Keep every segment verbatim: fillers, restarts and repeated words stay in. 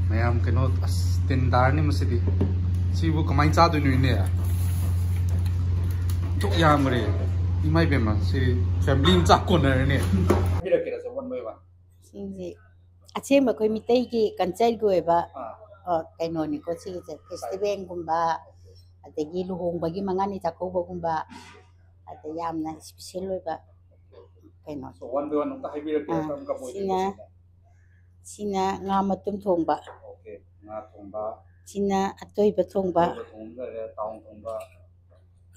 ꯃꯌꯥꯝ ꯀꯩꯅꯣ, ꯑꯁ, ꯇꯤꯟ ꯇꯥꯔꯅꯤ ꯃꯁꯤꯗꯤ꯫ ꯁꯤꯕꯨ ꯀꯃꯥꯏꯅ ꯆꯥꯗꯣꯏꯅꯣ, ꯏꯅꯦ? ꯑꯗꯨꯛ ꯌꯥꯝꯈ꯭ꯔꯦ꯫ ꯏꯃꯥ ꯏꯕꯦꯝꯃ, ꯁꯤ ꯐꯦꯃꯤꯂꯤ ꯑꯃ ꯆꯥꯛ ꯀꯣꯟꯅꯔꯅꯤ꯫ ꯍꯥꯏꯕꯤꯔꯛꯀꯦꯔꯥ, ꯁꯦ, one by one? ꯁꯤꯡꯁꯤ ꯑꯁꯦꯡꯕ ꯑꯩꯈꯣꯏ ꯃꯤꯇꯩꯒꯤ ꯀꯜꯆꯔꯒꯤ ꯑꯣꯏꯕ, ꯑꯥ꯫ ꯑ, ꯀꯩꯅꯣꯅꯤꯀꯣ ꯁꯤꯒꯤꯁꯦ꯫ ꯐꯦꯁꯇꯤꯚꯦꯜꯒꯨꯝꯕ, ꯑꯗꯒꯤ ꯂꯨꯍꯣꯡꯕꯒꯤ ꯃꯉꯥꯅꯤ ꯆꯥꯛꯀꯧꯕꯒꯨꯝꯕ, ꯑꯗ ꯌꯥꯝꯅ ꯏꯁꯄꯤꯁꯦꯜ ꯑꯣꯏꯕ ꯀꯩꯅꯣ꯫ So, one by one ꯑꯝꯇ ꯍꯥꯏꯕꯤꯔꯛꯀꯦ, ꯑꯥ, ꯀꯔꯝ ꯀꯔꯝꯕ ꯑꯣꯏꯗꯣꯏꯅꯣ ꯁꯤꯅ, ꯁꯤꯅ? ꯁꯤꯅ ꯉꯥ ꯃꯇꯨꯝ ꯊꯣꯡꯕ꯫ Okay, ꯉꯥ ꯊꯣꯡꯕ꯫ ꯁꯤꯅ ꯑꯇꯣꯏꯕ ꯊꯣꯡꯕ꯫ ꯑꯇꯣꯏꯕ ꯊꯣꯡꯕ ꯂꯩꯔꯦ, ꯇꯥꯎ ꯊꯣꯡꯕ꯫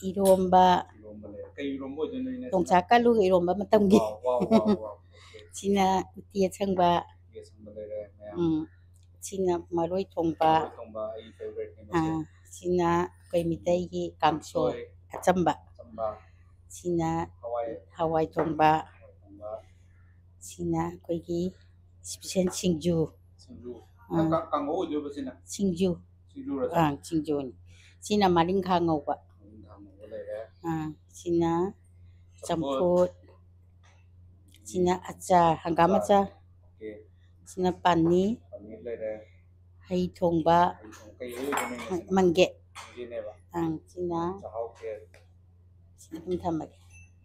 ꯏꯔꯣꯝꯕ꯫ ꯏꯔꯣꯝꯕ ꯂꯩꯔꯦ꯫ ꯀꯩ ꯏꯔꯣꯝꯕ ꯑꯣꯏꯗꯣꯏꯅꯣ, ꯏꯅꯦ, ꯁꯤꯅ? ꯌꯣꯡꯆꯥꯛ ꯑꯂꯨꯒ ꯏꯔꯣꯝꯕ ꯃꯇꯝꯒꯤ꯫ Wow, wow, wow, wow. Okay. ꯁꯤꯅ ꯎꯇꯤ ꯑꯁꯪꯕ꯫ ꯎꯇꯤ ꯑꯁꯪꯕ ꯂꯩꯔꯦ, ꯃꯌꯥꯝ꯫ ꯎꯝ꯫ ꯁꯤꯅ ꯃꯔꯣꯏ ꯊꯣꯡꯕ꯫ ꯃꯔꯣꯏ ꯊꯣꯡꯕ, ꯑꯩ favouriteꯅꯦ ꯃꯁꯦ꯫ ꯑꯥ, ꯁꯤꯅ ꯑꯩꯈꯣꯏ ꯃꯤꯇꯩꯒꯤ ꯀꯥꯡꯁꯣꯏ꯫ ꯀꯥꯡꯁꯣꯏ꯫ ꯑꯆꯝꯕ꯫ ꯑꯆꯝꯕ꯫ ꯁꯤꯅ ꯍꯋꯥꯏ꯫ ꯍꯋꯥꯏ ꯊꯣꯡꯕ꯫ ꯍꯋꯥꯏ ꯊꯣꯡꯕ꯫ ꯁꯤꯅ ꯑꯩꯈꯣꯏꯒꯤ ꯏꯁꯄꯤꯁꯦꯜ ꯁꯤꯡꯖꯨ꯫ ꯁꯤꯡꯖꯨ꯫ ꯑꯥ꯫ ꯀꯥꯡ-, ꯀꯥꯡꯍꯧ ꯑꯣꯏꯗꯣꯏꯕ ꯁꯤꯅ? ꯁꯤꯡꯖꯨ꯫ ꯁꯤꯡꯖꯨꯔ? ꯑꯥ, ꯁꯤꯡꯖꯨꯅꯤ꯫ ꯁꯤꯅ ꯃꯔꯤꯡꯈꯥ ꯉꯧꯕ꯫ ꯃꯔꯤꯡꯈꯥ ꯉꯧꯕ ꯂꯩꯔꯦ꯫ ꯑꯥ, ꯁꯤꯅ ꯆꯝꯐꯨꯠ꯫ ꯆꯝꯐꯨꯠ꯫ ꯁꯤꯅ ꯑꯆꯥꯔ, ꯍꯪꯒꯥꯝ ꯑꯆꯥꯔ꯫ ꯑꯆꯥꯔ꯫ Okay꯫ ꯁꯤꯅ ꯄꯥꯅꯤ꯫ ꯄꯥꯅꯤ ꯂꯩꯔꯦ꯫ ꯍꯩ ꯊꯣꯡꯕ꯫ ꯍꯩ ꯊꯣꯡꯕ꯫ ꯀꯩ ꯍꯩ ꯑꯣꯏꯗꯣꯏꯅꯣ ꯁꯤꯅ? ꯃꯪꯒꯦ꯫ ꯃꯪꯒꯦꯅꯦꯕ꯫ ꯑꯪ, ꯁꯤꯅ꯫ ꯆꯥꯛꯍꯥꯎ ꯈꯦꯔ꯫ ꯁꯤ ꯑꯗꯨꯝ ꯊꯝꯃꯒꯦ꯫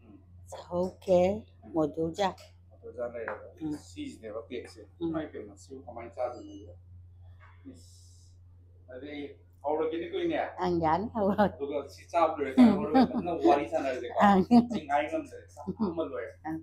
ꯎꯝ꯫ ꯆꯥꯛꯍꯥꯎ ꯈꯦꯔ, ꯃꯣꯗꯨꯖꯥ꯫ ꯃꯣꯗꯨꯖꯥ ꯂꯩꯔꯦꯕ꯫ ꯎꯝ꯫ ꯁꯤꯁꯤꯅꯦꯕ ꯄꯦꯛꯁꯦ꯫ ꯎꯝ꯫ ꯏꯃꯥꯏ ꯄꯦꯝꯃ, ꯁꯤꯕꯨ ꯀꯃꯥꯏꯅ ꯆꯥꯗꯣꯏꯅꯣ? ꯏꯁ꯫ ꯑꯗꯨꯗꯤ ꯍꯧꯔꯒꯦꯅꯦꯀꯣ, ꯏꯅꯦ? ꯑꯪ, ꯌꯥꯅꯤ, ꯍꯧꯔꯣ꯫ ꯑꯗꯨꯒ ꯁꯤ ꯆꯥꯕ ꯂꯣꯏꯔꯀꯥꯟꯗ ꯎꯝ꯫ ꯍꯣꯔꯦꯟ ꯐꯖꯅ ꯋꯥꯔꯤ ꯁꯥꯟꯅꯔꯁꯦꯀꯣ꯫ ꯑꯪ꯫ ꯆꯤꯡ ꯉꯥꯏ ꯉꯝꯗ꯭ꯔꯦ꯫ ꯆꯥꯃꯟꯕ ꯂꯣꯏꯔꯦ꯫ ꯑꯪ꯫